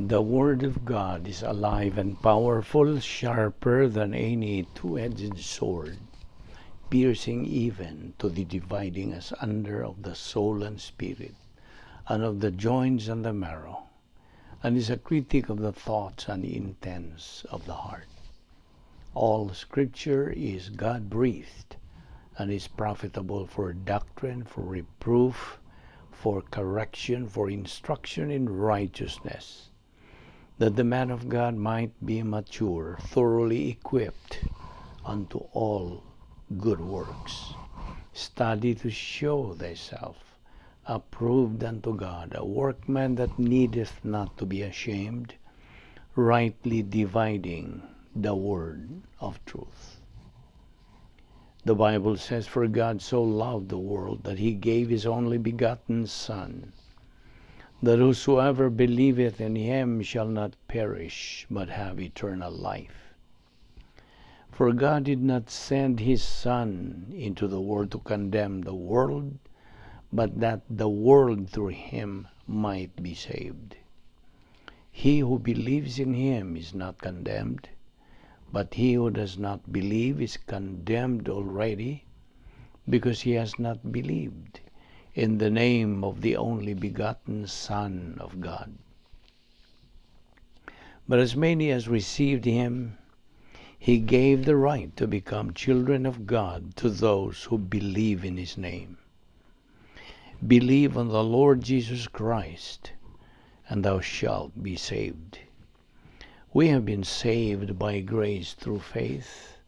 The Word of God is alive and powerful, sharper than any two-edged sword, piercing even to the dividing asunder of the soul and spirit, and of the joints and the marrow, and is a critic of the thoughts and the intents of the heart. All Scripture is God-breathed and is profitable for doctrine, for reproof, for correction, for instruction in righteousness, that the man of God might be mature, thoroughly equipped unto all good works. Study to show thyself approved unto God, a workman that needeth not to be ashamed, rightly dividing the word of truth. The Bible says, "For God so loved the world that he gave his only begotten Son, that whosoever believeth in him shall not perish, but have eternal life." For God did not send his Son into the world to condemn the world, but that the world through him might be saved. He who believes in him is not condemned, but he who does not believe is condemned already, because he has not believed in the name of the only begotten Son of God. But as many as received him, he gave the right to become children of God, to those who believe in his name. Believe on the Lord Jesus Christ, and thou shalt be saved. We have been saved by grace through faith,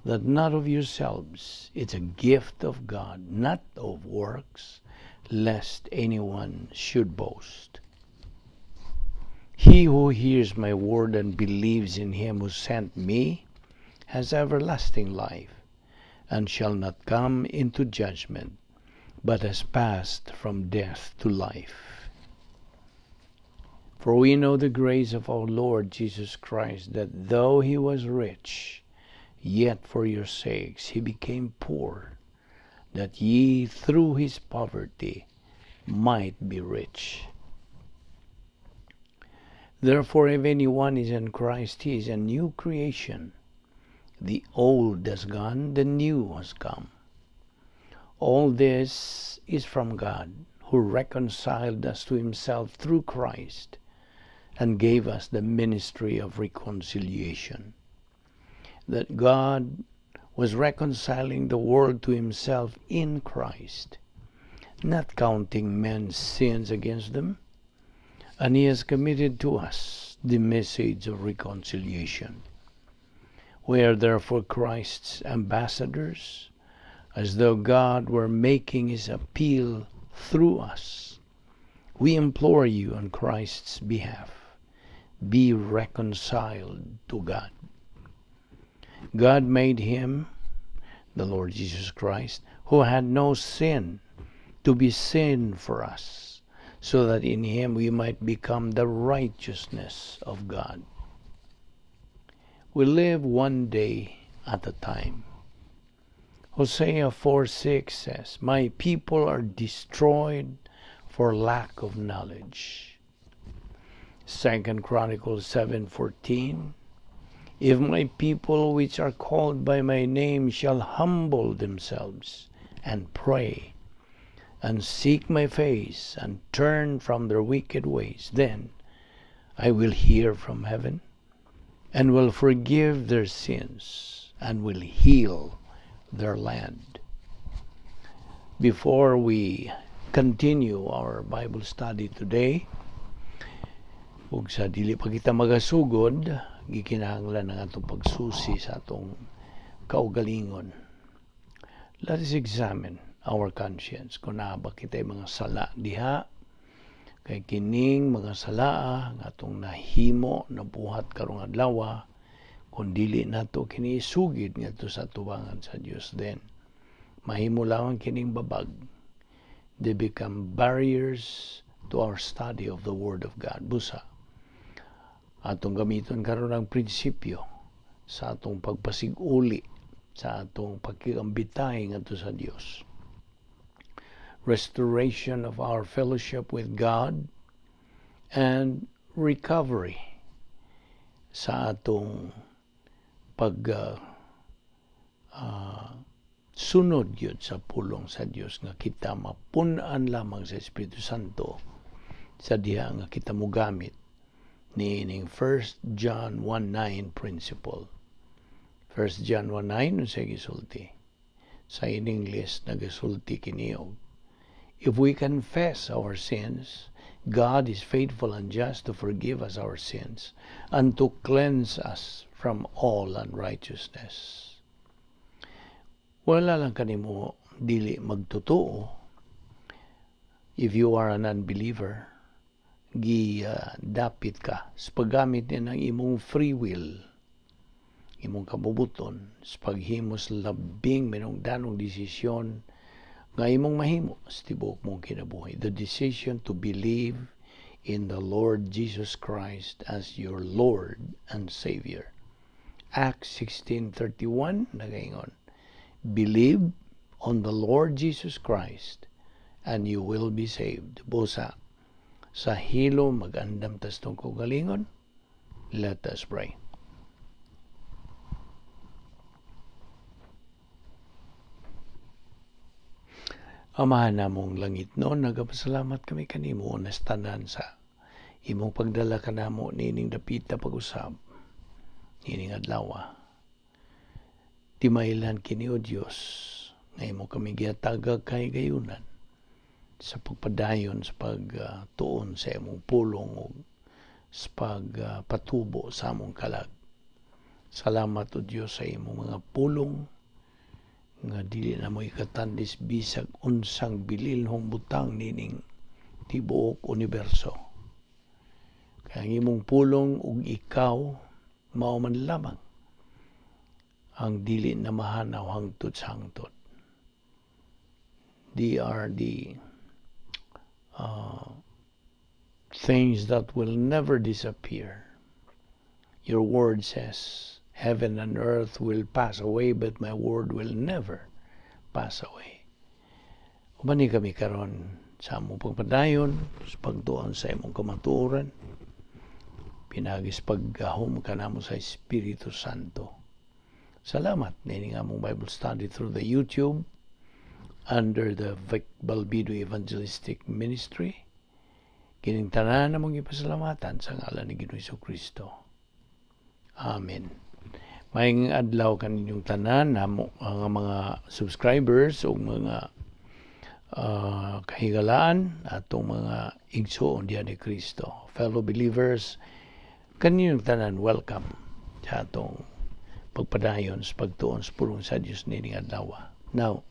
that not of yourselves. It's a gift of God, not of works, lest anyone should boast. He who hears my word and believes in him who sent me has everlasting life, and shall not come into judgment, but has passed from death to life. For we know the grace of our Lord Jesus Christ, that though he was rich, yet for your sakes he became poor, that ye through his poverty might be rich. Therefore, if anyone is in Christ, he is a new creation. The old has gone, the new has come. All this is from God, who reconciled us to himself through Christ and gave us the ministry of reconciliation. That God was reconciling the world to himself in Christ, not counting men's sins against them, and he has committed to us the message of reconciliation. We are therefore Christ's ambassadors, as though God were making his appeal through us. We implore you on Christ's behalf, be reconciled to God. God made him, the Lord Jesus Christ, who had no sin, to be sin for us, so that in him we might become the righteousness of God. We live one day at a time. Hosea 4:6 says, "My people are destroyed for lack of knowledge." 2 Chronicles 7:14, "If my people which are called by my name shall humble themselves and pray and seek my face and turn from their wicked ways, then I will hear from heaven and will forgive their sins and will heal their land." Before we continue our Bible study today, ug sa dili pa kita magasugod, gikinahanglan ang atong pagsusi sa atong kaugalingon. Let us examine our conscience kung naa ba kita'y mga sala diha, kay kining mga sala nga atong nahimo, nabuhat karong adlaw, kung dili nato kini isugid ngadto sa atubangan sa Dios, then mahimo lamang kining babag. They become barriers to our study of the Word of God. Busa atong gamiton karon ang prinsipyo sa atong pagpasig-uli sa atong pagkikambitay ngadto sa Dios. Restoration of our fellowship with God and recovery sa atong pag sunod gyud sa pulong sa Dios nga kita mapun-an lamang sa Espiritu Santo sa diha nga kita mogamit niining 1 John 1:9 principle. 1 John 1:9, unsay gisulti? Sa in English nagasulti kini og, "If we confess our sins, God is faithful and just to forgive us our sins and to cleanse us from all unrighteousness." Wala lang kanimo dili magtotoo. If you are an unbeliever, gi dapit ka sa paggamit ni ng imong free will, imong kabubuton sa paghimo sa labing minungdanong desisyon nga imong mahimo sa tibuok mong kinabuhi. The decision to believe in the Lord Jesus Christ as your Lord and Savior. Acts 16:31 nagaingon, "Believe on the Lord Jesus Christ and you will be saved." Busa, sa hilom mag-andam tas atong kaugalingon. Let us pray. Amahan namong langitnon, nagapasalamat kami kanimo nas tanan sa imong pagdala kanamo niining dapita pag-usab niining adlaw. Timailhan kini, O Dios, nga imo kami gihatagag kahigayunan sa pagpadayon sa pagtuon sa imong pulong ug sa pagpatubo sa among kalag. Salamat, O Dios, sa imong mga pulong nga dili na mo ikatandis bisag unsang bilinhong butang nining tibuok universo. Kaya ang imong pulong ug ikaw mao man lamang ang dili na mahanaw hangtod sa hangtod. They are the things that will never disappear. Your word says, "Heaven and earth will pass away, but my word will never pass away." Ubani kami karon sa among pagpadayon, sa pagtuon sa imong kamatuoran, pinaagi sa paggahom kanamo sa Espiritu Santo. Salamat nining among Bible study through the YouTube under the Vic Balbido Evangelistic Ministry. Kining tanan among ipasalamatan sa ngalan ni Ginoong Kristo. Amen. Maayong adlaw kaninyong tanan namo ang mga subscribers o mga kahigalaan atong mga igsoon diha ni Kristo. Fellow believers, kaninyong tanan, welcome sa atong pagpadayon sa pagtuon sa pulong sa Dios nining adlaw. Now,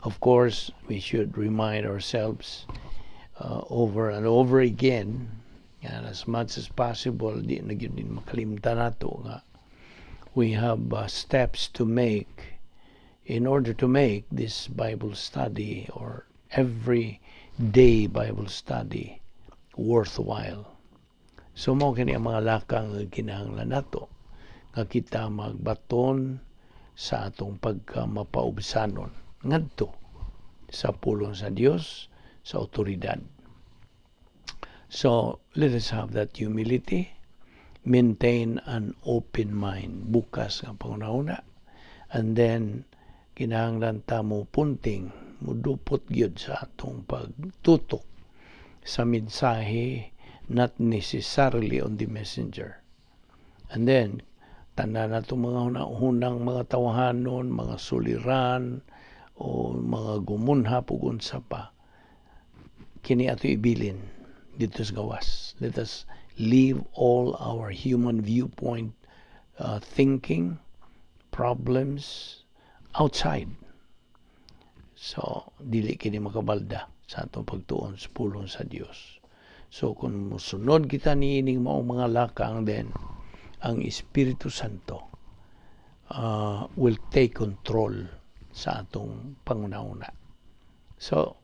of course, we should remind ourselves over and over again and as much as possible di na gyud din makalimtan nato nga we have steps to make in order to make this Bible study or every day Bible study worthwhile. So mao kini ang mga lakang nga kinahanglan nato nga kita magbaton sa atong pagka mapaubsanon ngadto sa pulong sa Dios, sa otoridad. So let us have that humility, maintain an open mind, bukas nga panghuna-huna, and then kinahanglan ta mo punting, mudupot gyud sa atong pagtutok sa mensahe, not necessarily on the messenger. And then, tanan nato mga hunang mga tawahanon, mga suliran, o mga gumunhap ug unsa pa, kini ato ibilin didto sa gawas. Let us leave all our human viewpoint, thinking, problems outside. So, dili kini makabalda sa atong pagtuon sa pulong sa Dios. So, kung musunod kita niining maong mga lakang, then ang Espiritu Santo will take control sa atong panghuna-huna. So,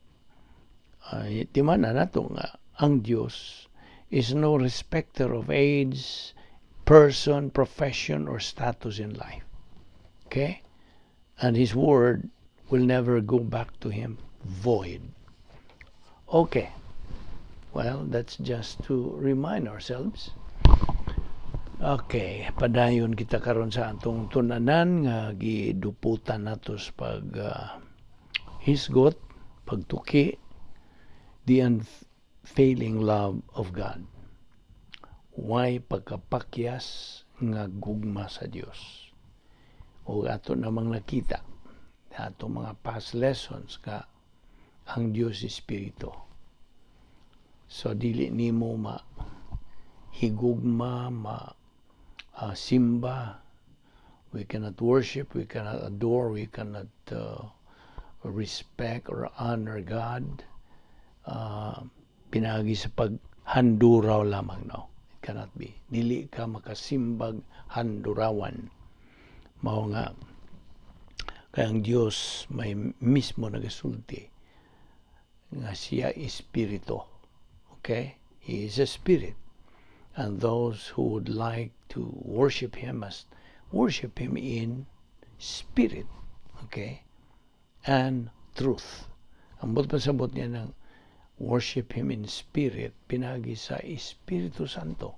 timan na nato nga ang Dios is no respecter of age, person, profession, or status in life. Okay? And His word will never go back to Him void. Okay. Well, that's just to remind ourselves. Okay, padayon kita karon sa atong tun-anan nga giduputan nato sa pag hisgot, pagtuki, the unfailing love of God. Way pagkapakyas nga gugma sa Dios. O ato namang nakita sa atong mga past lessons nga ang Dios Espiritu. So dili nimo ma higugma, ma simba. We cannot worship, we cannot adore, we cannot respect or honor God pinaagi sa paghanduraw lamang, no. It cannot be. Dili ka makasimbag handurawan. Mao nga kay ang Dios may mismo nagasulti nga siya espiritu. Okay? He is a spirit. And those who would like to worship Him must worship Him in spirit. Okay? And truth. Ang buot pasabot niya ng worship Him in spirit, pinaagi sa Espiritu Santo.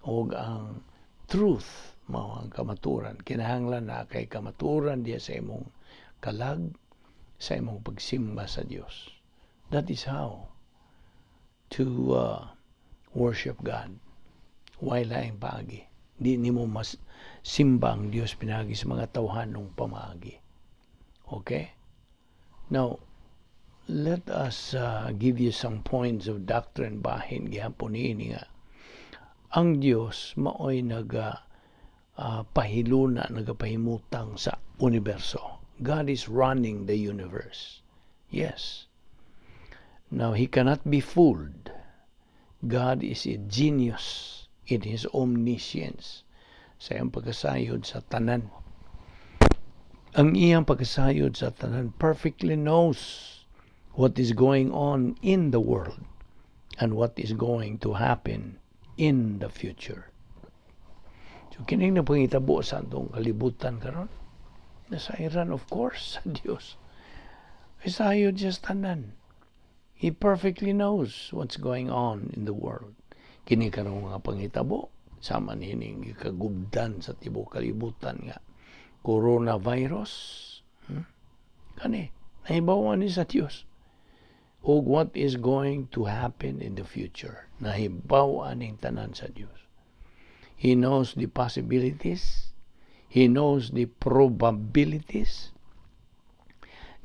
O ang truth, mao ang kamaturan. Kinahanglan na kay kamaturan diya sa imong kalag, sa imong pagsimba sa Dios. That is how to worship God. Way laing paagi. Di nimo mas simba ang Dios pinaagi sa mga tawhanong pamaagi. Okay? Now, let us give you some points of doctrine bahin gihapon niini nga ang Dios maoy naga pahiluna, nagapahimutang sa universo. God is running the universe. Yes. Now, He cannot be fooled. God is a genius in His omniscience. Sa iyang pagkasayod sa tanan. Ang iyang pagkasayod sa tanan perfectly knows what is going on in the world and what is going to happen in the future. So kining na pangitabo sa atong kalibutan karon, nasayran, of course, sa Dios. Sayod siya sa tanan. He perfectly knows what's going on in the world. Kini karong mga pangitabo sama niining gikagubdan sa tibuok kalibutan nga coronavirus. Kani nahibaw-an ni sa Dios og what is going to happen in the future. Nahibaw-an ning tanan sa Dios. He knows the possibilities. He knows the probabilities.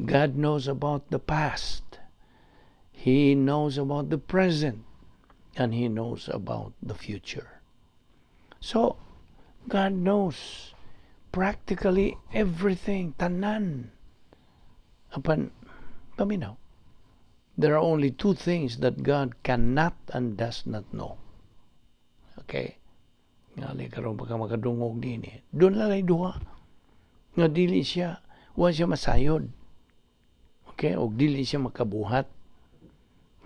God knows about the past. He knows about the present. And He knows about the future. So, God knows practically everything, tanan. Apan, paminaw, there are only two things that God cannot and does not know. Okay? Ngali karon baka makadungog din eh. Duna lang duha. Nga dili siya, wa siya masayod. Okay? O dili siya makabuhat.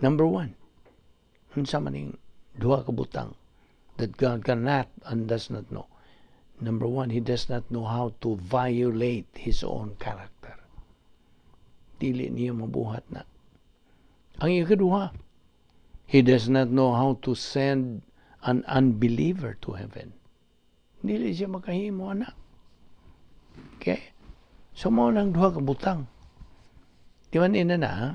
Number one, unsa man ning duha ka butang that God cannot and does not know? Number one, He does not know how to violate His own character. Dili niya mabuhat na. Ang ikaduha, He does not know how to send an unbeliever to heaven. Dili siya makahimo ana. Okay? So mao nang duha ka butang. Di man ina na, ha?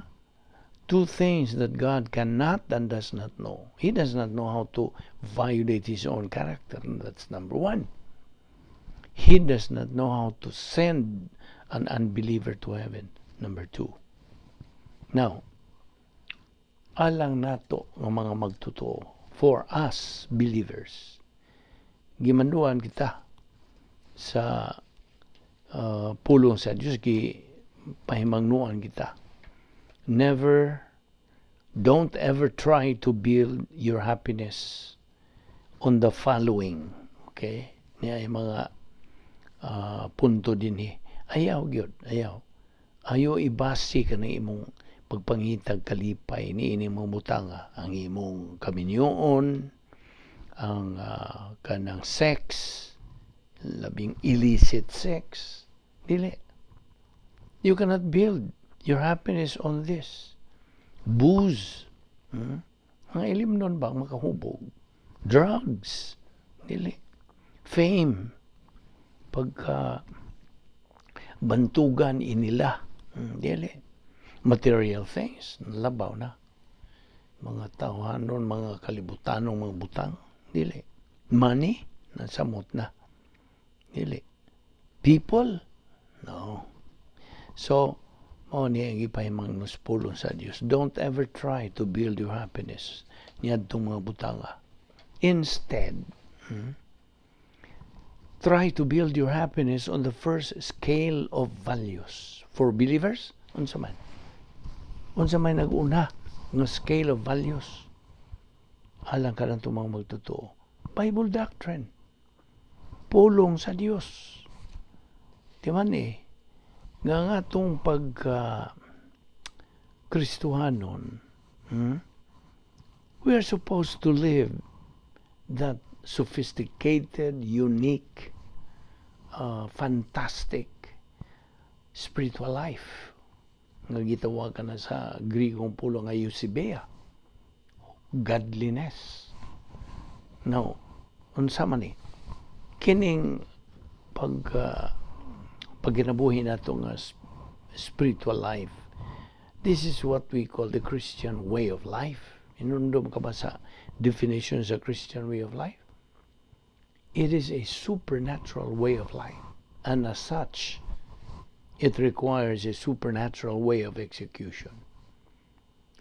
Two things that God cannot and does not know. He does not know how to violate His own character. And that's number one. He does not know how to send an unbeliever to heaven. Number two. Now, alang nato ng mga magtotoo, for us believers, gimanduan kita sa pulong sa Diyos, gi pahimangnuan kita. Never, don't ever try to build your happiness on the following. Okay? Niya ay mga punto din eh. Ayaw gyud, ayaw. Ayaw ibase ka ng imong pagpangitag kalipay ni ini mga butanga, ang imong kaminyoon, ang kanang sex, labing illicit sex. Dili. You cannot build your happiness on this. Booze. Mga ilimnon ba ang makahubog? Drugs. Dili. Fame. Pagka bantugan inila. Dili. Material things. Labaw na. Mga tawhanon, mga kalibutanong mga butang. Dili. Money. Nasamot na. Dili. People. No. So, mao ni ang gipahimangno sa pulong sa Dios. Don't ever try to build your happiness niadtong mga butanga. Instead, try to build your happiness on the first scale of values. For believers, unsa man? Unsa man nag-una nga scale of values? Alang kanatong mga magtotoo. Bible doctrine. Pulong sa Dios. Di man eh, nga nga itong pagka Kristohanon, we are supposed to live that sophisticated, unique, fantastic spiritual life nga gitawagan na sa Grikong pulong nga eusebeia, godliness. Now, unsa man ni kining pag pagkinabuhi nato nga spiritual life? This is what we call the Christian way of life. Hinumdom ka ba sa definition sa Christian way of life? It is a supernatural way of life, and as such it requires a supernatural way of execution.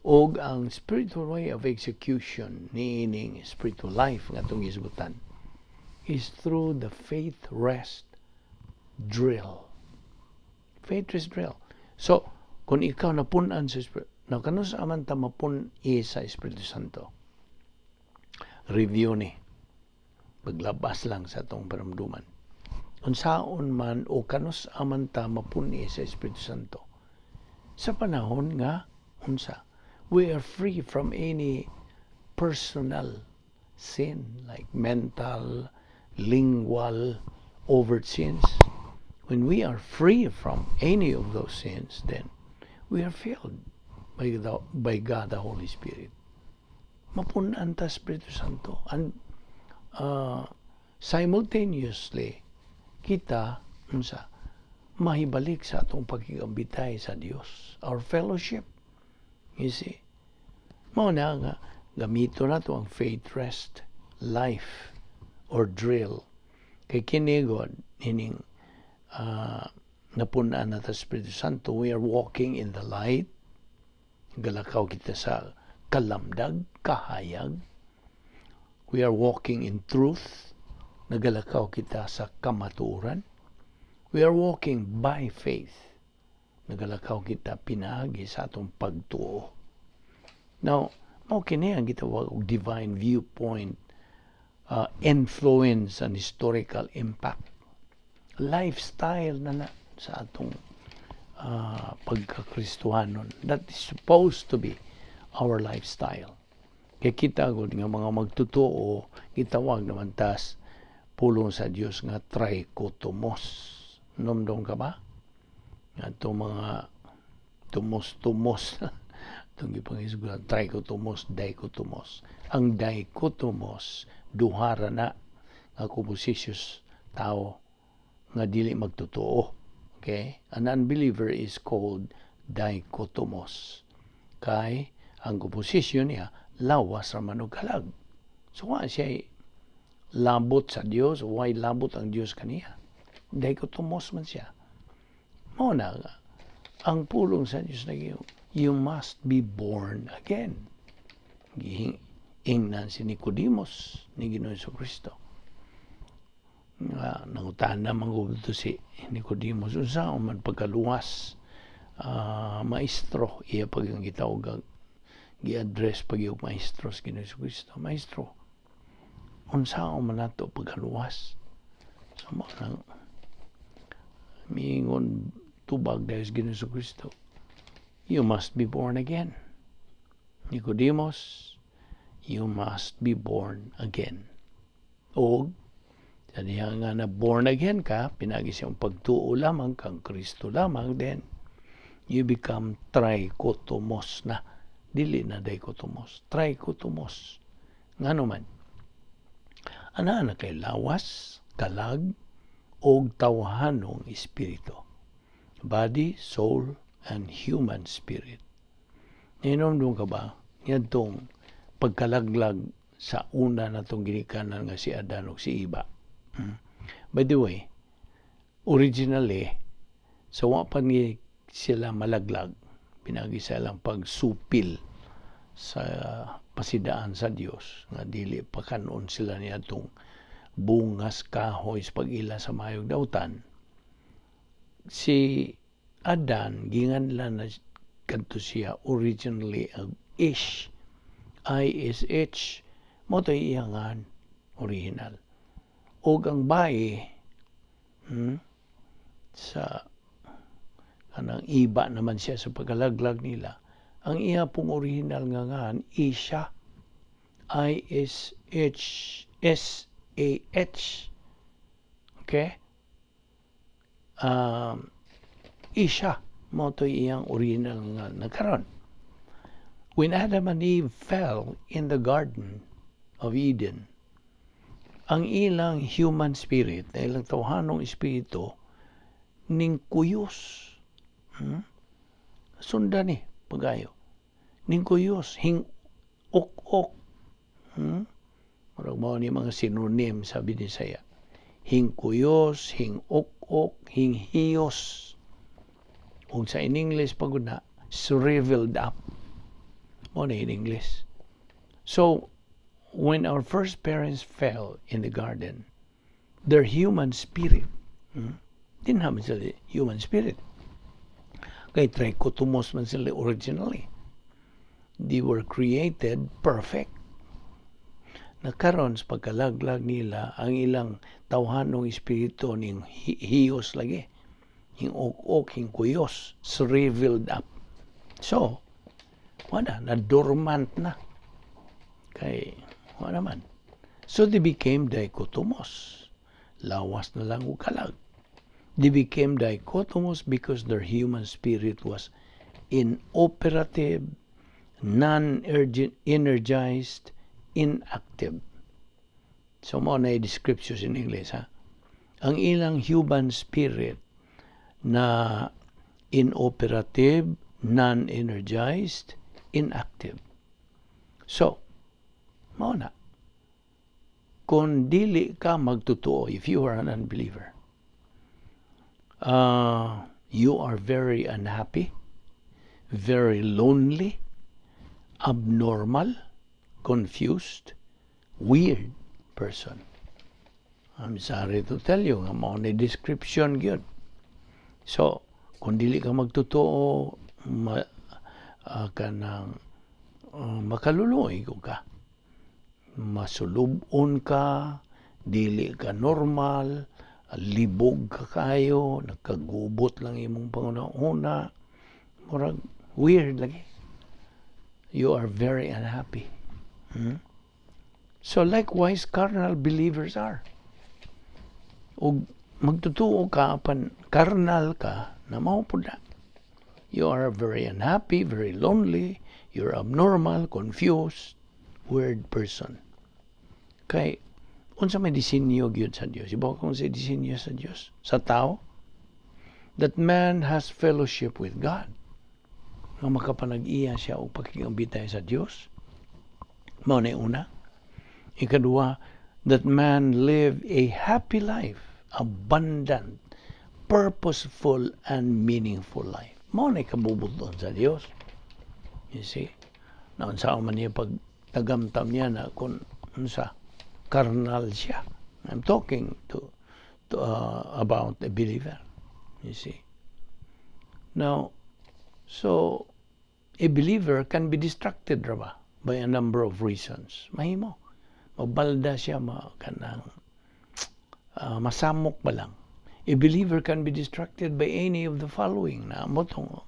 Og ang spiritual way of execution niining spiritual life nga atong gisgutan is through the faith rest drill. Faith rest drill. So, kung ikaw napun-an sa Espiritu, na kanus-a man ta mapun-i sa Espiritu Santo? Review ni. Paglabas lang sa atong paramduman. Unsaon man o kanus-a man ta mapun-i sa Espiritu Santo? Sa panahon nga unsa? We are free from any personal sin like mental, lingual, overt sins. When we are free from any of those sins, then we are filled by God the Holy Spirit. Mapun-an ta Espiritu Santo. And simultaneously, kita unsa mahibalik sa atong pagkikambitay sa Dios, our fellowship. You see? Mao na nga gamito nato ang faith rest life or drill. Kay kini god ining napun-an na ta Espiritu Santo, we are walking in the light. Galakaw kita sa kalamdag, kahayag. We are walking in truth. Nagalakaw kita sa kamatuoran. We are walking by faith. Nagalakaw kita pinaagi sa atong pagtuo. Now, mao kini ang gitawag og divine viewpoint, influence and historical impact. Lifestyle na na sa atong pagkakristuhanon. That is supposed to be our lifestyle. Kay kita gud nga mga magtotoo, gitawag naman tas pulong sa Dios nga trichotomos. Hinumdom ka ba? Nga itong mga tumos-tumos itong gipangisgutan, trichotomos, dichotomos. Ang dichotomos, duhara na nga komposisyon tao nga dili magtotoo. Okay? An unbeliever is called dichotomos. Kay ang komposisyon niya lawas ra man og kalag. So wa siya labot sa Dios, way labot ang Dios kaniya. Dichotomos man siya. Mao na nga ang pulong sa Dios nag, "You must be born again." Giingnan si Nicodemus ni Ginoong Kristo. Nga nangutana man gud si Nicodemus, "Unsa man pagkaluwas, maestro?" Iya pag ang gitawag, gi-address pag yung maestro sa Ginoong Kristo. "Maestro, unsa man nato pagkaluwas?" So mao nang miingon tubag dahil sa Ginoong Kristo, "You must be born again. Nicodemus, you must be born again." O, sa diha nga na born again ka, pinaagi sa iyong pagtuo lamang kang Kristo lamang, then you become trichotomos na. Dili na dichotomous, trichotomous. Ngano man? Ana na kay lawas, kalag, og tawhanong espiritu. Body, soul, and human spirit. Nahinomdom ka ba ngadtong pagkalaglag sa una natong ginikanan nga si Adan ug si Eva? By the way, originally, sa wa pa ni sila malaglag, pinagi sa ilang pagsupil sa pasidaan sa Dios nga dili pakanon sila niadtong bungas kahoy sa pag-ila sa maayong dautan. Si Adan, ginganlan na kadto siya originally ang Ish, I-S-H, mao to iyang ngan original. Og ang bae, sa kanang iba naman siya sa pagkalaglag nila, ang iya pong original nga ngan, Isha, I-S-H S-A-H. Okay? Isha, mao to iyang original nga nagkaron. When Adam and Eve fell in the Garden of Eden, ang ilang human spirit, ang ilang tawhanong espiritu, ning kuyos. Sundan ni, pagayo. Ning kuyos, hing ok-ok. Murag mao ni mga synonym sa Binisaya. Hing kuyos, hing ok-ok, hing hiyos. Ug sa in English pagud na, shriveled up. Mao ni in English. So, when our first parents fell in the garden, their human spirit, Dinha man sila human spirit. Kay trichotomous man sila originally. They were created perfect. Nakaron sa pagkalaglag nila, ang ilang tawhanong espiritu ning hiyos lagi. Hing ok-ok, hing kuyos, shriveled up. So, wala, na dormant na. Kay, wala man. So they became dichotomous. Lawas na lang ug kalag. They became dichotomous because their human spirit was inoperative, non-energized, inactive. So mao na descriptions in English, ha. Ang ilang human spirit na inoperative, non-energized, inactive. So, mao na. Kung dili ka magtotoo, if you are an unbeliever, you are very unhappy, very lonely, abnormal, confused, weird person. I'm sorry to tell you nga mao ni description gyud. So, kung dili ka magtotoo, kanang makaluluoy ko ka. Masulubon ka, dili ka normal, libog ka kayo, nagkagubot lang imong panguna-una, murag weird lagi. You are very unhappy. So likewise, carnal believers are. Ug magtotoo ka, apan carnal ka, na mao pud na. You are very unhappy, very lonely, you're abnormal, confused, weird person. Kay unsa may disenyo gyud sa Dios? Ibaw kung sa disenyo sa Dios sa tao, that man has fellowship with God. Nga makapanag-iya siya og pakigambitay sa Dios. Mao na una. Ikaduha, that man live a happy life, abundant, purposeful, and meaningful life. Mao na kabubuton sa Dios. You see? Na unsa man niya pag tagamtam niya na kung unsa carnal siya. I'm talking to about a believer. You see? Now, so a believer can be distracted ra ba by a number of reasons. Mahimo. Mabalda siya, ma, kanang masamok ba lang. A believer can be distracted by any of the following na mao tong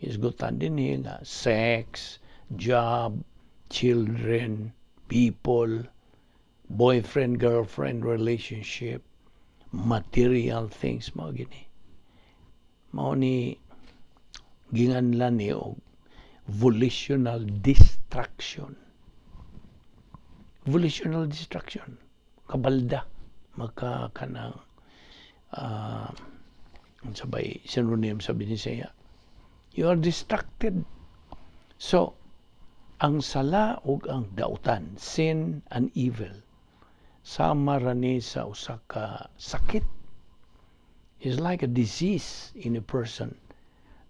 isgutan din eh, nga sex, job, children, people, boyfriend, girlfriend relationship, material things, mao gini. Mao ni ginganlan ni og Volitional distraction. Volitional distraction. Kabalda. Maka kanang unsa bay synonym sa Binisaya? You are distracted. So, ang sala ug ang dautan, sin and evil, sama ra ni sa usa ka sakit, is like a disease in a person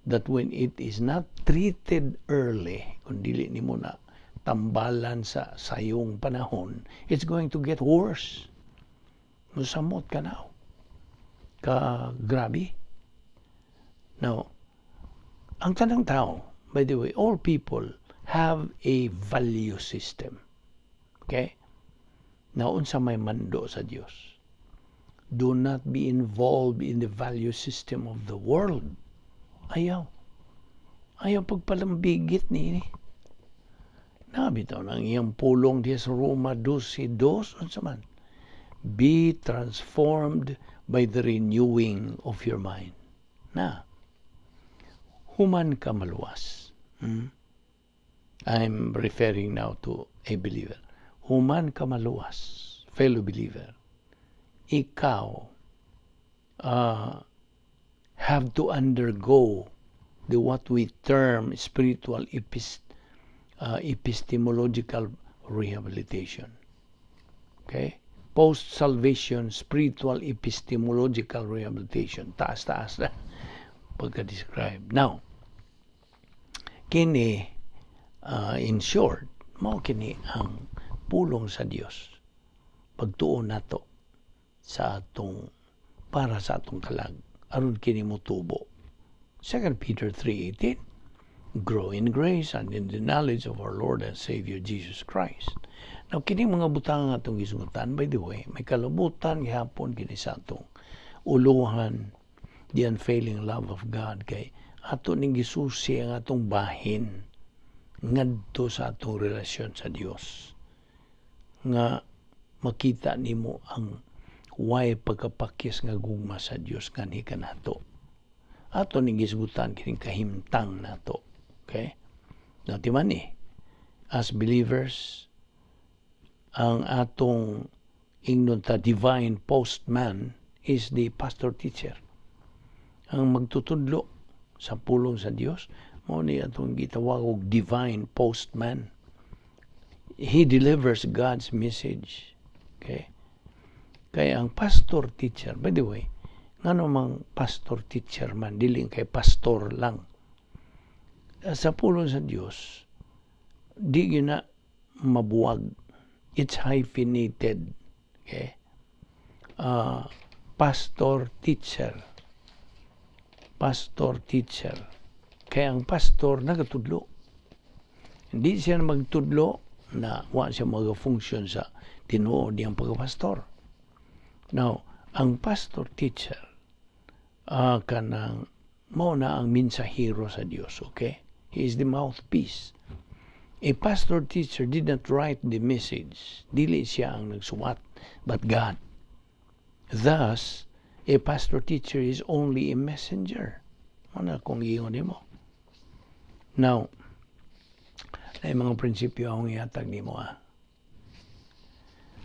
that when it is not treated early, kung dili nimo na tambalan sa sayong panahon, it's going to get worse. Musamot ka now. Ka grabe. Now, ang tanang tao, by the way, all people have a value system. Okay? Now, unsa may mando sa Dios? Do not be involved in the value system of the world. Ayaw. Ayaw pagpalambigit ni. Nabitaw nang iyang pulong diya sa Roma 12:2, unsa man? Be transformed by the renewing of your mind. Na, human ka maluwas. I'm referring now to a believer. Human ka maluwas, fellow believer. Ikaw have to undergo the what we term spiritual epistemological rehabilitation. Okay? Post-salvation spiritual epistemological rehabilitation. Taas-taas na pagka-describe. Now, kini, in short, mao kini ang pulong sa Dios. Pagtuon nato sa atong para sa atong kalag aron kini motubo. 2 Peter 3:18: Grow in grace and in the knowledge of our Lord and Savior Jesus Christ. Now, kini mga butang atong gisgutan, by the way, may kalabutan gihapon kini sa atong uluhan, the unfailing love of God, kay ato ning gisusi ang atong bahin ngadto sa atong relasyon sa Dios nga makita nimo ang way pagkapakyas nga gugma sa Dios nganhi kanato. Ato ning gisgutan kining kahimtang nato. Okay? Natiman ni, as believers, ang atong ingnon ta divine postman is the pastor teacher. Ang magtutudlo sa pulong sa Dios, mao ni atong gitawag og divine postman. He delivers God's message. Okay? Kaya ang pastor teacher, by the way, ngano mang pastor teacher man, dili kay pastor lang? Sa pulong sa Dios, di gyud na mabuwag. It's hyphenated. Okay? Pastor teacher. Pastor teacher. Kaya ang pastor nagatudlo. Hindi siya magtudlo na wa siya mag-function sa tinuod niyang pagpastor. Now, ang pastor teacher kanang mao na ang mensahero sa Dios, okay? He is the mouthpiece. A pastor teacher did not write the message. Dili siya ang nagsuwat, but God. Thus, a pastor teacher is only a messenger. Ano kung giingon nimo? Now, ay mga prinsipyo akong ihatag nimo ah.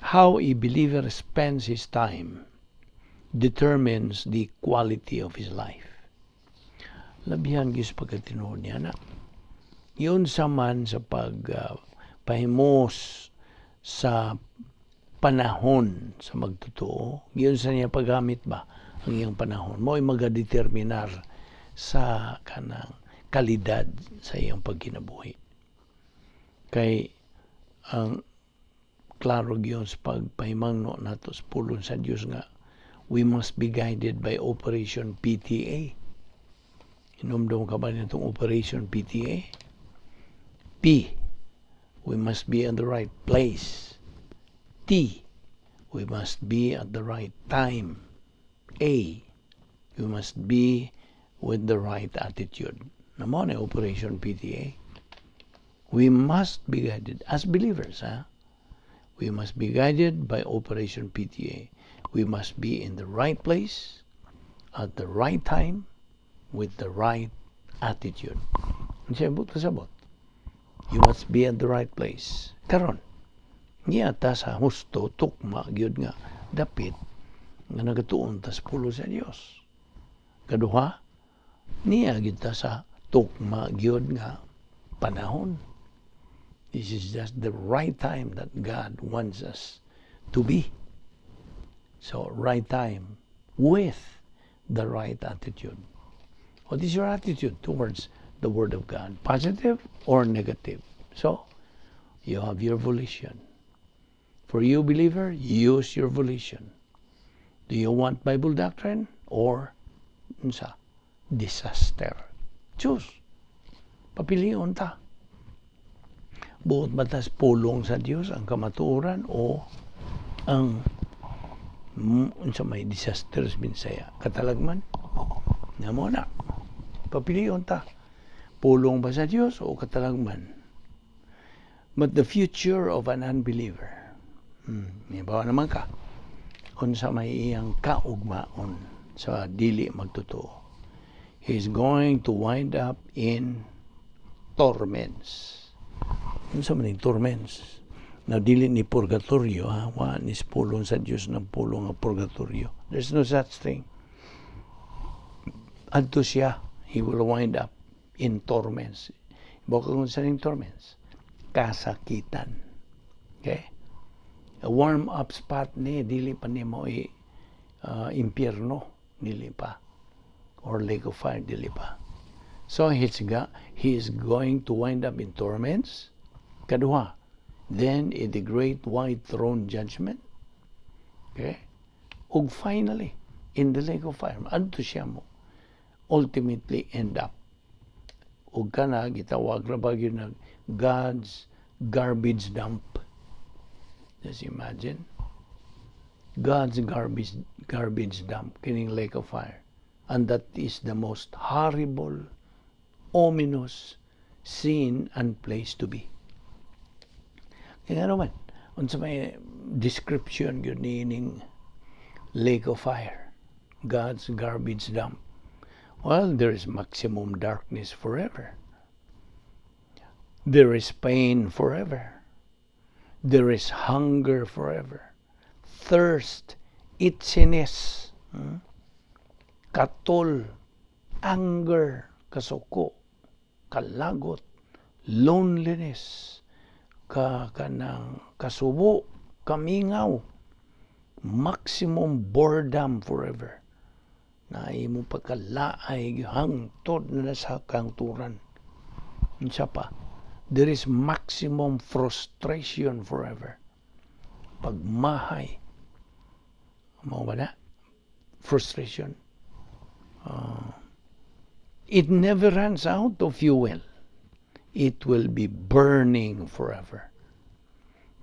How a believer spends his time determines the quality of his life. Labihan gyud sa pagkatinuod niya na. Yun sa man sa pag pahimos sa panahon sa magtotoo, yun sa niya paggamit ba ang iyang panahon, mo ay magadeterminar sa kanang kalidad sa iyang pagkinabuhi. Kay ang klaro gyud sa pagpahimangno nato sa pulong sa Dios nga we must be guided by Operation PTA. Hinumdum ka ba nitong Operation PTA? P, we must be in the right place. T, we must be at the right time. A, we must be with the right attitude. Mao na Operation PTA. We must be guided as believers, ha? We must be guided by Operation PTA. We must be in the right place at the right time with the right attitude. Unsa buot pasabot? You must be at the right place. Karon, niya ta sa husto, tukma gyud nga dapit nga nagatuon ta sa pulong sa Dios. Kaduha, niya gyud ta sa tukma gyud nga panahon. This is just the right time that God wants us to be. So, right time with the right attitude. What is your attitude towards the Word of God? Positive or negative? So, you have your volition. For you, believer, use your volition. Do you want Bible doctrine or unsa? Disaster? Choose. Papilion ta. Buot ba tas pulong sa Dios ang kamatuoran o ang unsa may disasters Binsaya katalagman na mo na? Papilion ta. Pulong ba sa Dios o katalagman? But the future of an unbeliever, bawa naman ka unsa may iyang kaugmaon sa dili magtotoo. He is going to wind up in torments. Unsa man ning torments? Now, dili ni purgatorio, ha? Wa ni pulong sa Dios ng pulong nga purgatorio. There's no such thing. Adto siya, he will wind up in torments. Baka kung sa ning torments? Kasakitan. Okay? A warm up spot ni, dili pa ni mo i impyerno, dili pa. Or lake of fire, dili pa. So he is going to wind up in torments. Kaduha, then in the great white throne judgment. Okay? Ug finally, in the lake of fire. Adto siya mo ultimately end up. Ug kana gitawag ra ba gyud nag God's garbage dump. Just imagine. God's garbage dump kining lake of fire. And that is the most horrible, ominous scene and place to be. Kaya naman, unsa may description gyud niining lake of fire, God's garbage dump? Well, there is maximum darkness forever. There is pain forever. There is hunger forever. Thirst, itchiness, Katol, anger, kasuko, kalagot, loneliness, ka kanang kasubo, kamingaw, maximum boredom forever. Na imo pagkalaay hangtod na sa kangturan. Unsa pa? There is maximum frustration forever. Pagmahay. Mao ba na? Frustration. It never runs out of fuel. It will be burning forever.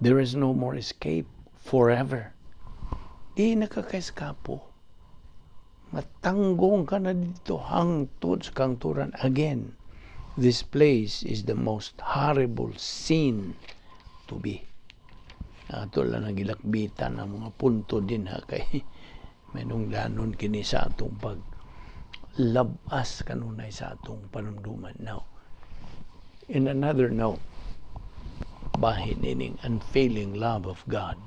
There is no more escape forever. Di nakakaeskapo. Matanggong ka na dito hangtod sa kangturan. Again, this place is the most horrible scene to be. Ato lang ang gilakbitan ang mga punto din ha, kay may danon kini sa atong pag labas kanunay sa atong panumduman. Now, in another note, bahin ining unfailing love of God.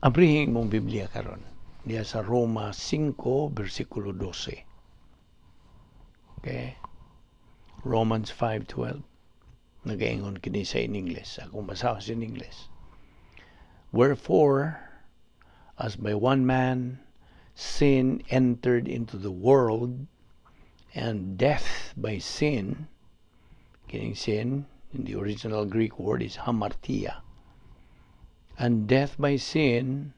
Abrihin mong Biblia karon diya sa Roma 5 versikulo 12. Okay? Romans 5:12. Nagaingon kini sa in English. Akong basahon sa in English. "Wherefore, as by one man sin entered into the world, and death by sin," kining sin, in the original Greek word is hamartia, "and death by sin,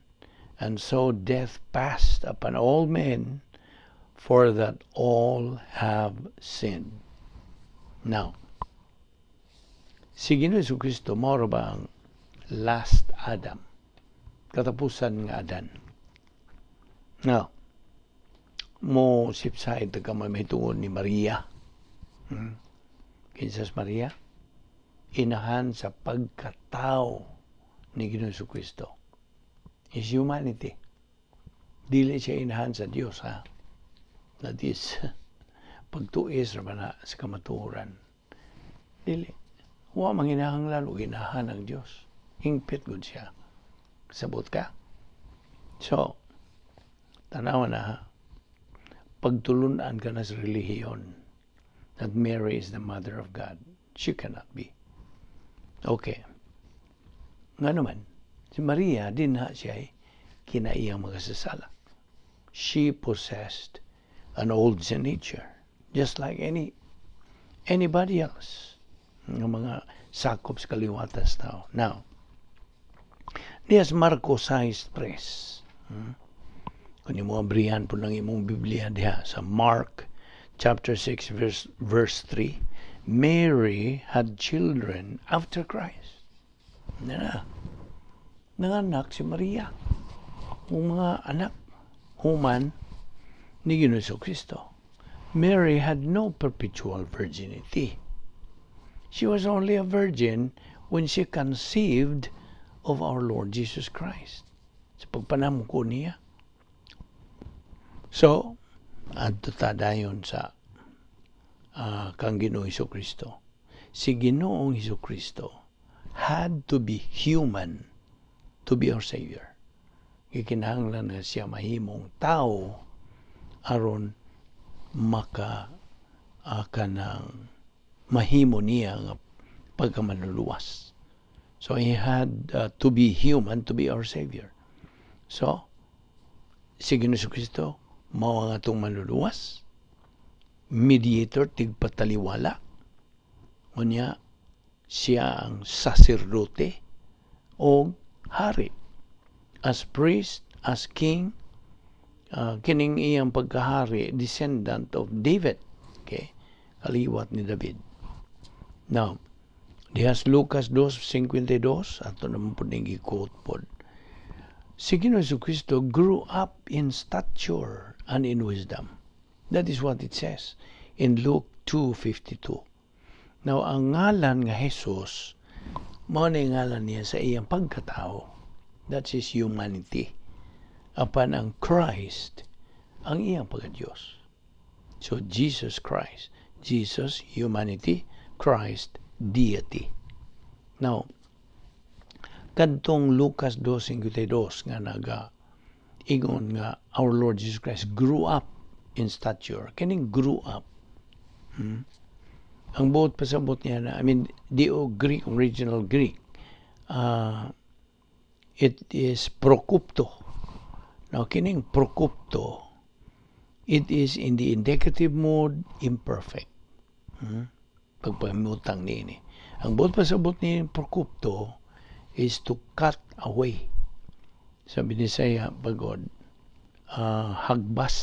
and so death passed upon all men, for that all have sinned." Now, si Ginoo Kristo mao ba ang last Adam? Katapusan nga Adan. Now, mo sipsay ta gamay mahitungod ni Maria. Kinsas Maria? Inahan sa pagkatao ni Ginoo Kristo. His humanity. Dili siya inahan sa Dios, ha. That is Pagtuis ra ba na sa kamatuoran? Dili. Wa manginahanglan og inahan ang Dios. Hingpit gud siya. Sabot ka? So, tanawa na ha. Pagtulunan ka na sa relihiyon that Mary is the mother of God. She cannot be. Okay. Nga naman, si Maria, dinha siya ay kinaiyang makasasala. She possessed an old sin nature, just like anybody else ng mga sakop sa kaliwatan sa tao. Now, diyas Marcos 6.3. Kung imo abrihan po ng imong Biblia diha sa Mark chapter 6 verse 3, Mary had children after Christ. Na na. Nanganak si Maria. Ang mga anak human ni Ginoong Kristo. Mary had no perpetual virginity. She was only a virgin when she conceived of our Lord Jesus Christ. Sa pagpanamko niya. So, adto ta dayon sa kang Ginoong Hesus Kristo. Si Ginoong Hesus Kristo had to be human to be our Savior. Gikinahanglan na siya mahimong tao aron maka kanang mahimo niya nga pagkamanluluwas. So he had to be human to be our Savior. So, si Ginoong Kristo mao ang atong manluluwas, mediator, tigpataliwala, unya siya ang saserdote o hari. As priest, as king, kining iyang pagkahari, descendant of David. Okay? Kaliwat ni David. Now, dihas Lucas 2.52, ato naman po ning i-quote pod. Si Ginoong Kristo grew up in stature and in wisdom. That is what it says in Luke 2.52. Now, ang ngalan nga Jesus, mao na ngalan niya sa iyang pagkatao. That's his humanity. Apan ang Christ, ang iyang pagka-Diyos. So, Jesus Christ. Jesus, humanity. Christ, deity. Now, kadtong Lucas 2.52 nga naga ingon nga our Lord Jesus Christ grew up in stature. Kining grew up. Ang buot pasabot niya na, I mean, the Greek, original Greek, it is prokupto. Now, kining prokupto, it is in the indicative mode, imperfect. Pagpamutang niini. Ang buot pasabot ni prokupto is to cut away. Sabi ni Saya, pagod, hagbas.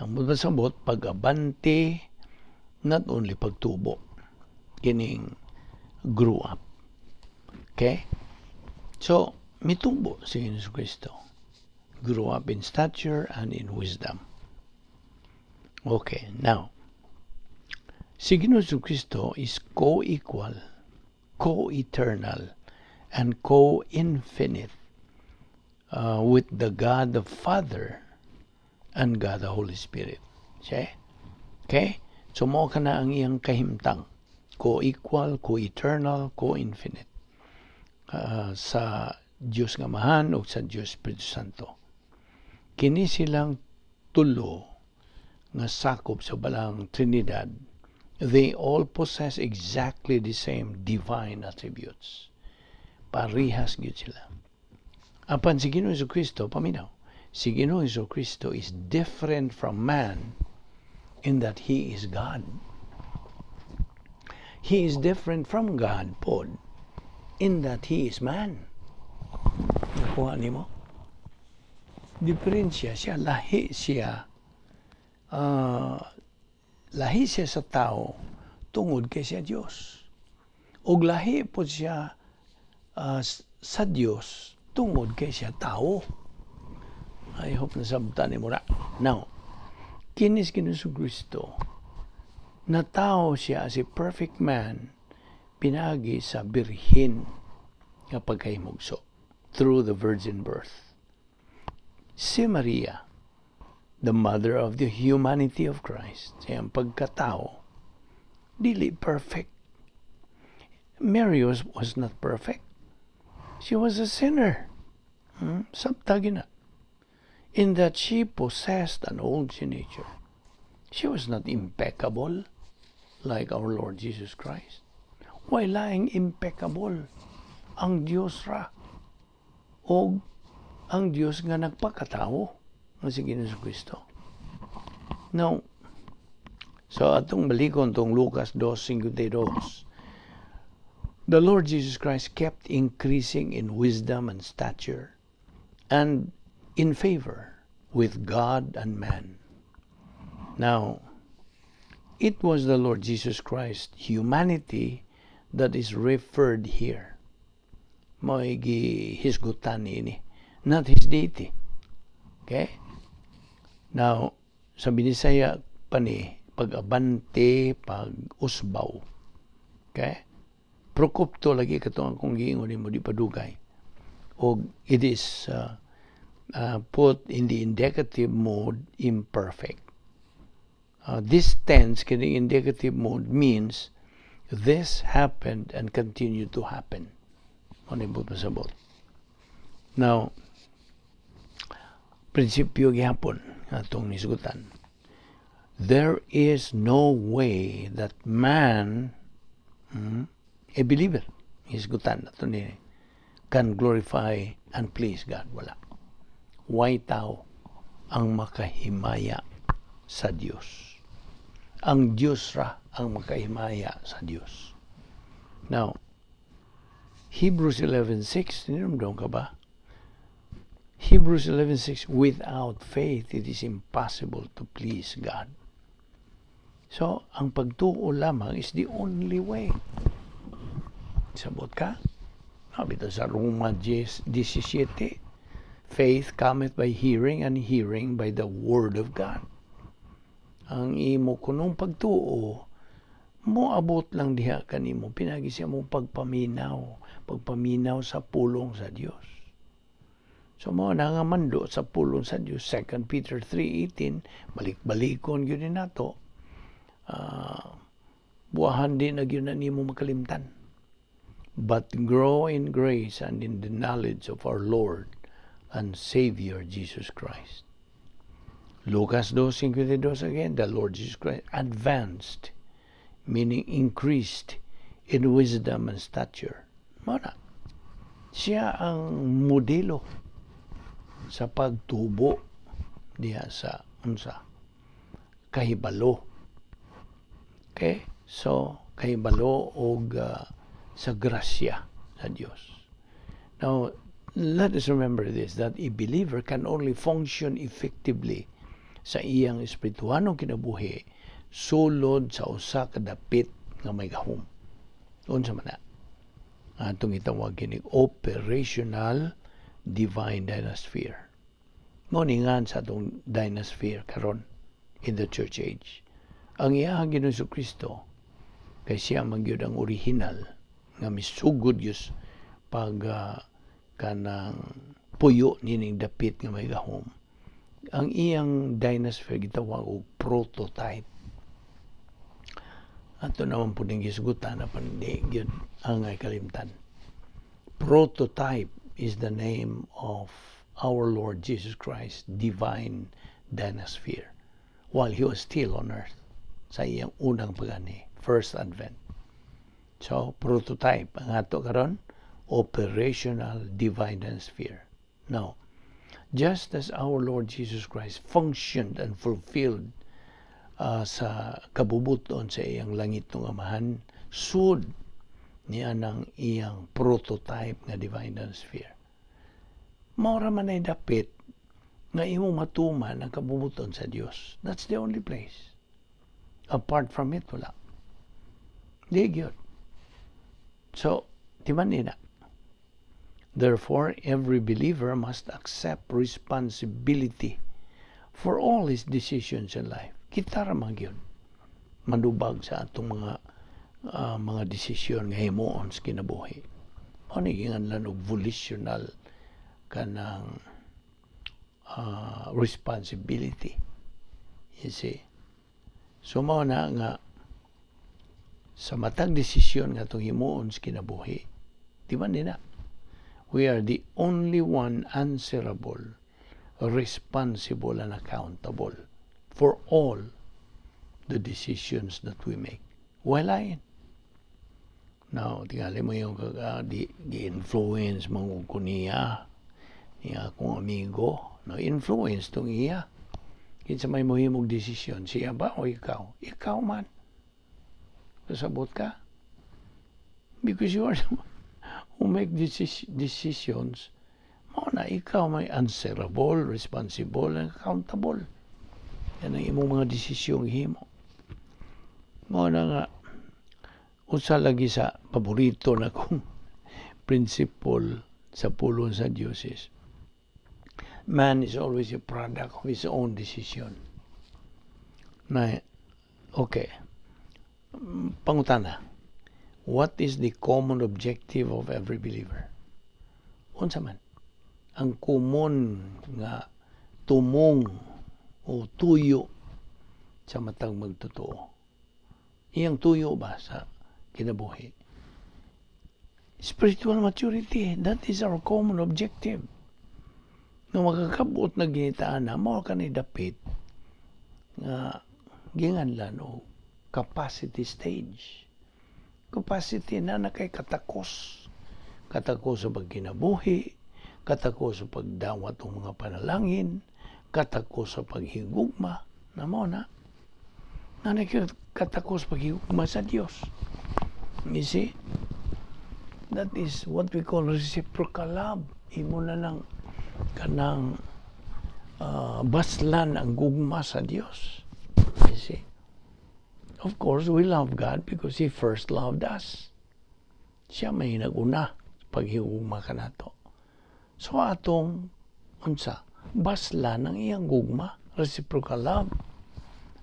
Ang buot pasabot, pag-abante, not only pagtubo, kining grew up. Okay? So, mitubo si Jesus Kristo. Grew up in stature and in wisdom. Okay, now, si Ginoong Kristo is co-equal, co-eternal, and co-infinite with the God the Father and God the Holy Spirit. See? Okay? So mao kana ang iyang kahimtang. Co-equal, co-eternal, co-infinite. Sa Diyos nga Amahan o sa Diyos Espiritu Santo. Kini silang tulo nga sakop sa Balaang Trinidad, they all possess exactly the same divine attributes. Parihas gyud sila. Apan si Ginoong Kristo, paminaw, si Ginoong Kristo is different from man in that he is God. He is different from God pod in that he is man. Nakuha nimo? Diferensya siya, lahi siya sa tao tungod kay siya Dios. Og lahi po siya sa Dios tungod kay siya tao. I hope nasabtan nimo na. Now, kini si Ginoong Kristo, na tao siya as a perfect man, pinagi sa birhen nga pagkahimugso through the virgin birth. Si Maria, The mother of the humanity of Christ, siyang pagkatao, dili perfect. Mary was not perfect. She was a sinner. Sabta na. In that she possessed an old sin nature. She was not impeccable like our Lord Jesus Christ. Way laing impeccable? Ang Dios ra. O ang Dios nga nagpakatao nga si Ginoong Kristo. Now, so atong balikon tong Lucas 2:52. The Lord Jesus Christ kept increasing in wisdom and stature and in favor with God and man. Now, it was the Lord Jesus Christ, humanity, that is referred here. Mo'y gihisgutan ini, not his deity. Okay? Now, sa Binisaya pa ni, pag-abante, pag-usbaw. Okay? Prokopto lagi katong akong giingon nimo di padugay. Og it is put in the indicative mode imperfect. This tense, kini indicative mode, means this happened and continued to happen. Ano yung pasabot? Now, prinsipyo gihapon atong nisgutan. There is no way that man, a believer, hisgutan ato ni, can glorify and please God. Wala. Way tao ang makahimaya sa Dios. Ang Dios ra ang makahimaya sa Dios. Now, Hebrews 11:6, tinumdum ka ba? Hebrews 11:6, without faith it is impossible to please God. So, ang pagtuo lamang is the only way. Sabot ka? Sabi sa Roma 17, faith cometh by hearing and hearing by the word of God. Ang imo kunong pagtuo, moabot lang diha kanimo pinagi sa imong pagpaminaw, pagpaminaw sa pulong sa Dios. So mao na nga mando sa pulong sa Dios, 2 Peter 3:18, balik-balikon gyud ni nato. Buwahan di na gyud na nimo makalimtan. But grow in grace and in the knowledge of our Lord and Savior Jesus Christ. Lucas 2:52 again, the Lord Jesus Christ advanced, meaning increased in wisdom and stature. Mao na. Siya ang modelo sa pagtubo diha sa unsa kahibalo. Okay? So, kahibalo og sa grasya sa Dios. Now, let us remember this, that a believer can only function effectively sa iyang espirituhanong kinabuhi sulod sa usa ka dapit nga may gahom. Unsa man na? Atong itawag kining operational divine dynasphere. Mao ni ngan sa atong dynasphere karon in the church age. Ang iyang Ginoong Kristo kay siya man gyud ang original nga misugod gyud pag kanang puyo nining dapit nga may gahom. Ang iyang dynasphere gitawag og prototype. Ato naman po ning gisgutan apan di gyud angay kalimtan. Prototype is the name of our Lord Jesus Christ divine dynasphere while he was still on earth sa iyang unang pag-anhi, first advent. So, prototype ang ato karon, operational divine dynasphere. Now, just as our Lord Jesus Christ functioned and fulfilled sa kabubuton sa iyang langit ng Amahan, sud niya ng iyang prototype nga divine sphere. Mao ra man ay dapit nga imong matuman ang kabubuton sa Dios. That's the only place. Apart from it, wala. Di gyud. So, timan na. Therefore, every believer must accept responsibility for all his decisions in life. Kita ra man gyud manubag sa atong mga desisyon nga himuon sa kinabuhi. Mao ni giinganlan og volitional kanang responsibility. You see? So mao na nga sa matag desisyon nga atong himuon sa kinabuhi, di ba nina? We are the only one answerable, responsible, and accountable for all the decisions that we make. Wala. Now, tingali mo yung di, gi-influence man ko niya, niya akong amigo, no, influence tong iya. Kinsa may mohimog desisyon, siya ba o ikaw? Ikaw man. Kasabot ka? Because you are the one who make decisions. Mao na ikaw may answerable, responsible, and accountable. Yan ang imong mga desisyong himo. Mao na nga, usa lagi sa paborito na kong principle sa pulong sa Diyos is, man is always a product of his own decision. Na, okay, pangutana, what is the common objective of every believer? Unsa man? Ang common nga tumong o tuyo sa matag magtotoo. Iyang tuyo ba sa kinabuhi? Spiritual maturity, that is our common objective. Nga makakabot na ginitaan na, mao ka ni dapit nga ginganlan o capacity stage. Capacity na na kay katakos. Katakos sa pagkinabuhi, katakos sa pagdawat ng mga panalangin, katakos sa paghigugma, na mo na. Na katakos paghigugma sa Dios. You see? That is what we call reciprocal love. Imo na lang kanang baslan ang gugma sa Dios. You see? Of course, we love God because He first loved us. Siya may naguna paghigugma kanato. So atong unsa, baslan ang iyang gugma, reciprocal love.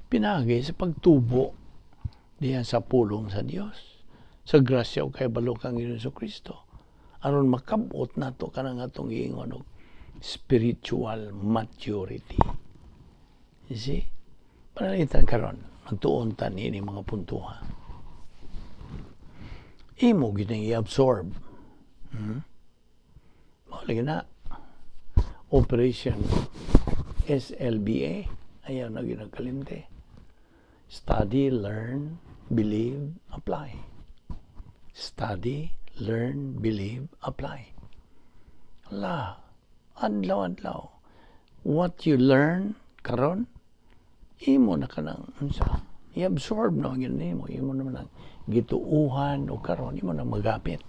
Pinagi sa pagtubo diyan sa pulong sa Dios. Sa grasya o kahibalo kang Ginoong Kristo. Aron makabot nato kanang atong giingon og spiritual maturity. You see? Pananglitan karon, magtuon ta niini mga puntuha. Imo gyud i-absorb. Mao lagi na Operation SLBA, ayaw na ginagkalimte. Study, learn, believe, apply. Study, learn, believe, apply. La, adlaw-adlaw. What you learn karon, imo na kanang unsa, i-absorb na gyud nimo, imo naman ang gituuhan o karon imo na magamit.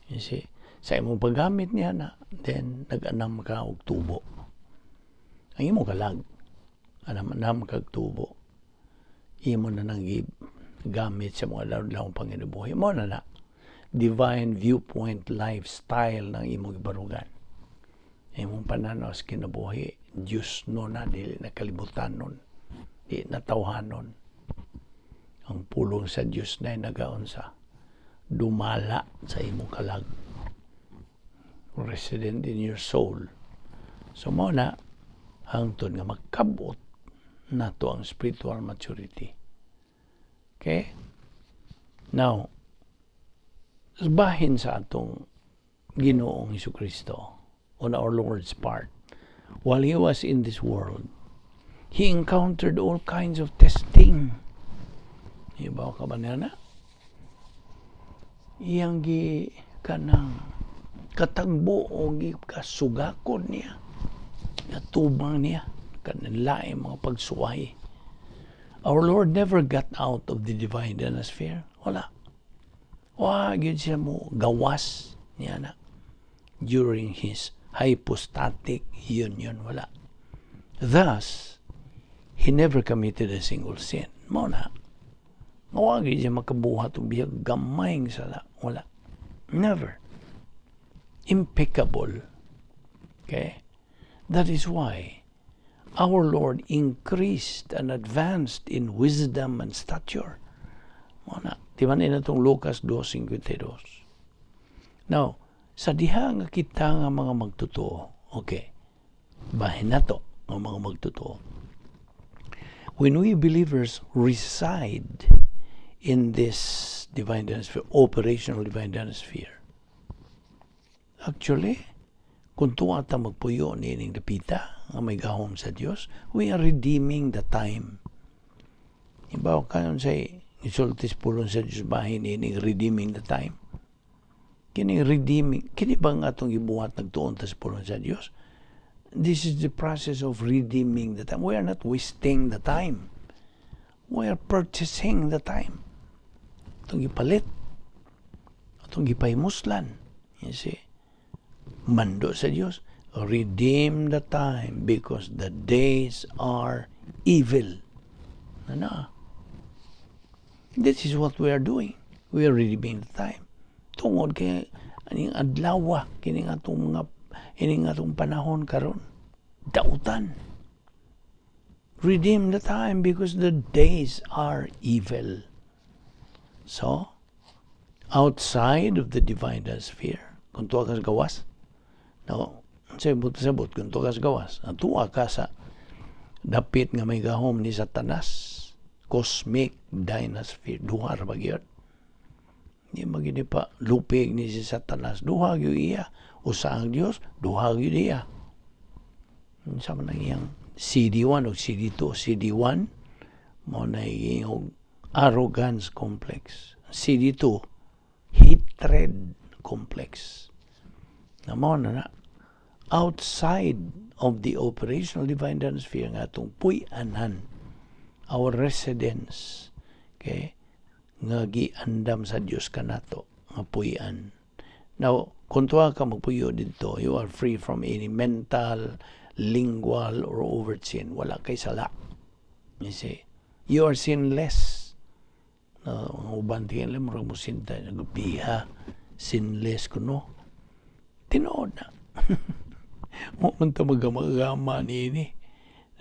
You see? Sa imong paggamit niya na, then nag-anam ka og tubo. Ang imong kalag, anam-anam kag tubo. Imo na nang gamit sa mga adlaw panginabuhi. Mo na na divine viewpoint lifestyle ng imong gibarugan. Imong pananaw sa kinabuhi, Diyos no na, dili na kalibutan nun, di na tawhanon. Ang pulong sa Diyos na nagaunsa, dumala sa imong kalag. Resident in your soul. So mo na, hangtod nga makabot nato ang spiritual maturity. Okay? Now, bahin sa atong Ginoong Kristo on our Lord's part, while He was in this world, He encountered all kinds of testing. Ibaw ka ba niya na? Iyang gi kanang katagbo o gi kasugakon niya. Natubang niya kanang laing mga pagsuway. Our Lord never got out of the divine sphere. Wala. Wa gyud siya mo gawas niya na during his hypostatic union. Wala. Thus, He never committed a single sin. Mao na. Wa gyud siya makabuhat og biyag gamay nga sala. Wala. Never. Impeccable. Okay? That is why our Lord increased and advanced in wisdom and stature. Mao na. Di ba na itong Lucas 2.52? Now, sa diha nga kita nga mga magtotoo, okay, bahin na to nga mga magtotoo. When we believers reside in this divine dynasphere, operational divine dynasphere, actually, kung tuwa ta magpuyo niining dapita nga may gahom sa Dios, we are redeeming the time. Ibaw kayon sa isultis pulong sa Dios bahin niining redeeming the time. Kini redeeming, kini bang atong gibuhat nagtuon ta sa pulong sa Dios? This is the process of redeeming the time. We are not wasting the time. We are purchasing the time. Atong gipalit. Atong gipahimuslan. You see? Mando sa Dios, redeem the time because the days are evil. Ano? This is what we are doing. We are redeeming the time. Tungod kay aning adlaw, kining atong mga ining atong panahon karon dautan. Redeem the time because the days are evil. So, outside of the divine sphere, kung tuwa ka sa gawas, now, sa ibot sabot, kung tuwa ka sa gawas, tuwa ka sa dapit nga may gahom ni Satanas, cosmic dynasphere, duha ra ba gyud? Di magini pa lupig ni si Satanas, duha gyud iya. Usa ang Dios, duha gyud iya. Unsa man ang iyang CD1 o CD2? CD1 mo na iyong arrogance complex. CD2, hatred complex. Na mo na na outside of the operational divine sphere nga atong puy-anan, our residence, okay, nga giandam sa Dios kanato nga puy-an. Now, kung tuwa ka magpuyo dito, you are free from any mental, lingual, or overt sin. Wala kay sala. You see? You are sinless. No, ang uban tingin lang, murag mo sinta, nagbiha, sinless kuno. Tinuod na. Mo man ta magamagama niini.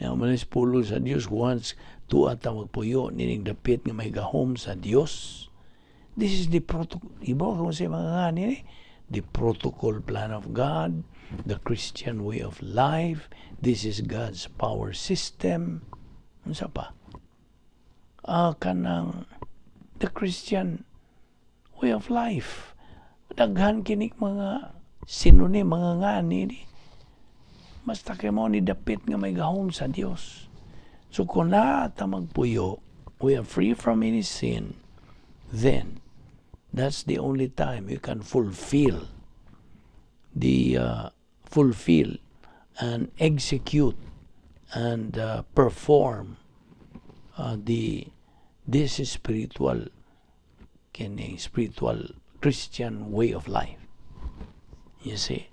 Na man is pulong sa Dios, once tuwa ta magpuyo nining dapit nga may gahom sa Dios. This is the protocol. Iba kung sa mga nga nini. The protocol plan of God, the Christian way of life. This is God's power system. Unsa pa? Kanang the Christian way of life. Daghan kinik mga synonym, mga ngani ni. Basta kay mo ni dapit nga may gahom sa Dios. So kung naa ta magpuyo, we are free from any sin, then that's the only time you can fulfill and execute and perform the this spiritual kini spiritual Christian way of life. You see?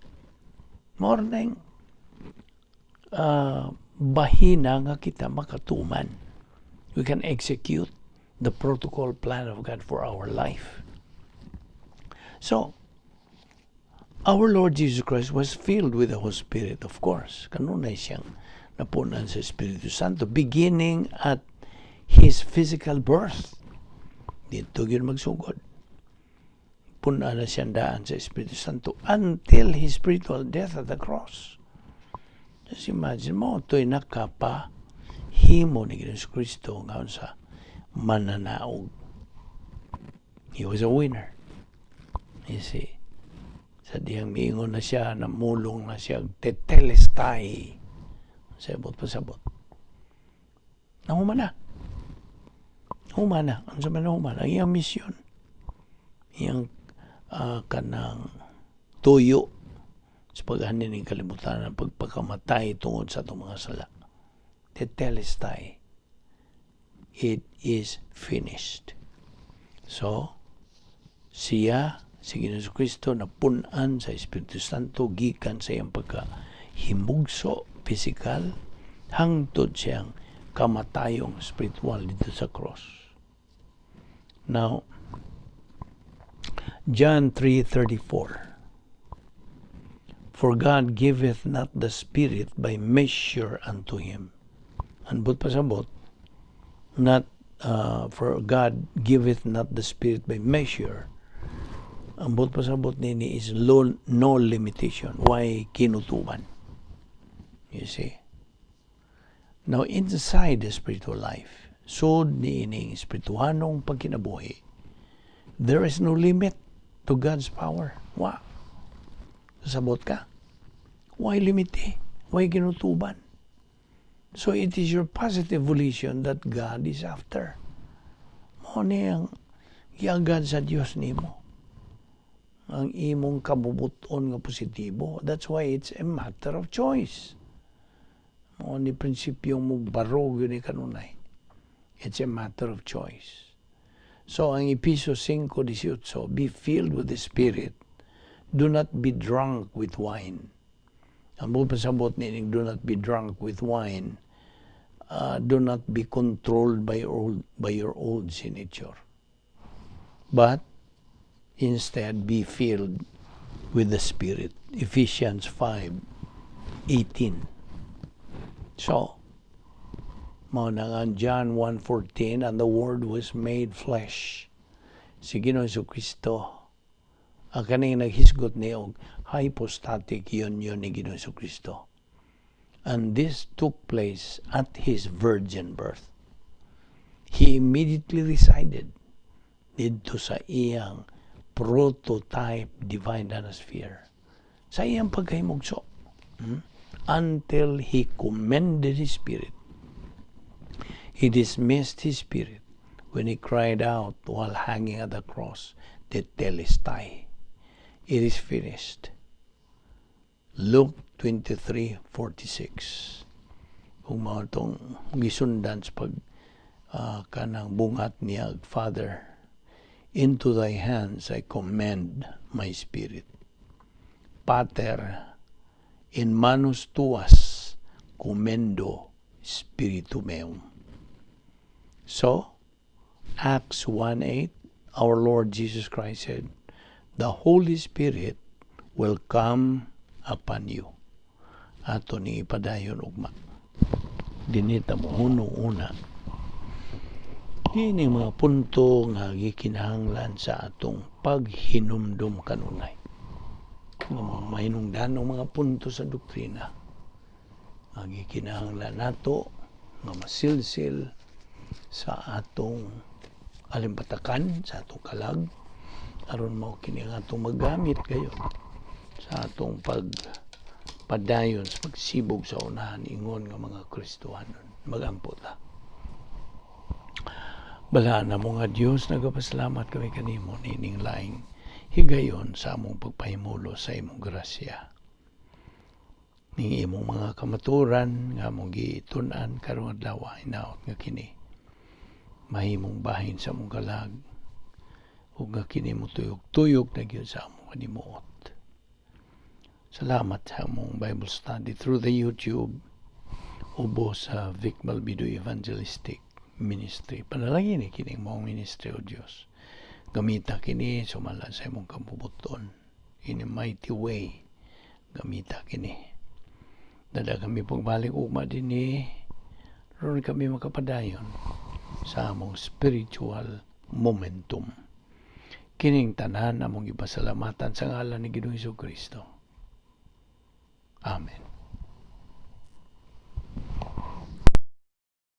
Morning bahina nga kita makatuman. We can execute the protocol plan of God for our life. So, our Lord Jesus Christ was filled with the Holy Spirit, of course. Kanunay siyang napunan sa Espiritu Santo, beginning at His physical birth. Dito yun magsugod. Punan na siyang daan sa Espiritu Santo until His spiritual death at the cross. Just imagine mo, ito'y nakapa himo ni Jesu Kristo nga sa mananaog. He was a winner. You see? Sa diyang miingon na siya, namulong na siya, tetelestai. Sabot pasabot. Nahuman na. Human na. Ano sa man nahuman? Ang iyang misyon. Iyang kanang tuyo sa paghanin ng kalibutan ng pagpakamatay tungod sa atong mga sala. Tetelestai. It is finished. So, siya, si Ginoong Kristo, napunan sa Espiritu Santo gikan sa iyang pagkahimugso physical hangtod siyang kamatayong spiritual dito sa cross. Now, John 3:34. For God giveth not the Spirit by measure unto him. Ambot pasabot, not for God giveth not the Spirit by measure. Ambot pasabot nini is no limitation. Why kinutuban? You see? Now, inside the spiritual life, sud niining espirituhanong pagkinabuhi, there is no limit to God's power. Wa. Sabot ka? Why limit eh? Why ginutuban? So it is your positive volition that God is after. Mao ni ang giagad sa Dios nimo. Ang imong kabubuton nga positibo. That's why it's a matter of choice. Mao ni prinsipyong mo barog yun ni kanunay. It's a matter of choice. So ang Epeso 5:18, "Be filled with the Spirit. Do not be drunk with wine." Ang buong pasabot ni "do not be drunk with wine," do not be controlled by your old sin nature. But instead be filled with the Spirit. Ephesians 5:18. So, mao na nga John 1:14, "And the Word was made flesh." Si Ginoong Kristo ang kaning naghisgot ni og hypostatic union ni Ginoong Kristo. And this took place at his virgin birth. He immediately resided didto sa iyang prototype divine sphere sa iyang pagkahimugso, Until he commended his spirit. He dismissed his spirit when he cried out while hanging at the cross, "Tetelestai. It is finished." Luke 23:46. Kung mao tong gisundan sa pag kanang bungat niya, "Father, into thy hands I commend my spirit. Pater, in manus tuas commendo spiritum meum." So, Acts 1:8, our Lord Jesus Christ said, "The Holy Spirit will come upon you." Ato ni ipadayon ugma. Dinita mo hunong una. Dini mga punto nga gikinahanglan sa atong paghinumdum kanunay. Nga mga mahinungdanong mga punto sa doktrina. Nga gikinahanglan nato nga masilsil sa atong alimpatakan, sa atong kalag, aron mao kini ang atong magamit kayo sa atong pag padayon sa pagsibog sa unahan ingon nga mga Kristohanon. Magampo ta. Balaan mo nga Dios, nagapasalamat kami kanimo niining laing higayon sa among pagpahimulo sa imong grasya. Ning imong mga kamaturan nga among gitun-an karong adlaw, hinaot nga kini mahimong bahin sa among kalag ug nga kini motuyok-tuyok na gyud sa among kanimuot. Salamat sa among Bible study through the YouTube ubos sa Vic Balbido Evangelistic Ministry. Panalangin ni kining maong ministry, O Dios. Gamita kini sumala sa imong kabubuton in a mighty way. Gamita kini. Dada kami pagbalik ugma dinhi, ron kami makapadayon sa among spiritual momentum. Kining tanan among ipasalamatan sa ngalan ni Ginoong Kristo. Amen.